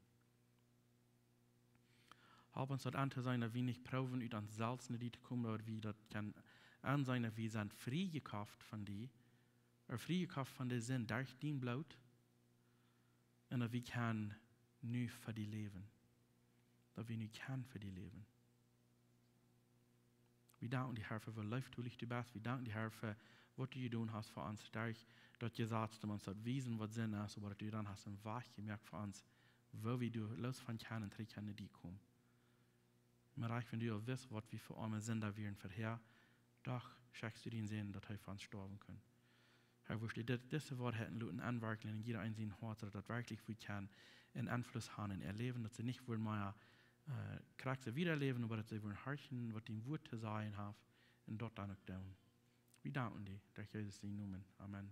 Help ons daut auntoseenen, daut wie nich proowen, ut ons selfst no die to komen, oba daut wie daut kjennen aunseenen, daut wie sent friejekoft von die, ooda friejekoft von de Sind derch dien Bloot, un daut wie kjennen nu fa die läwen. Daut wie nu kjennen fa die läwen. Wie danken die, Herr, fa woo leeftolich du best. Wie danken die, Herr, fa waut du jedonen hast fa ons. Derch daut Jesaz, toom ons daut wiesen, waut Sind es, oba daut du dan hast een Wajch jemoakt fa ons, woo wie doa loos von kjennen un trigj kjennen no die komen. Oba Herr, wan du aul wist, waut wie fa oame Sinda wieren verhäa, doch schekjst du dienen Sän, daut hee fa ons stoawen kunn. Herr, woascht du dit, dise Woarheiten loten aunwerkjen en jieda eent sien Hoat, soo daut daut werkjlich fa kjennen een Enfluss haben en äa Läwen, daut see nich woaren mea, äh, krakjt soo wieda läwen, oba daut see woaren horchen, waut dien Wort to sajen haft, un daut dan uk doonen. Wie danken die, derch Jesus sienen Nomen. Amen.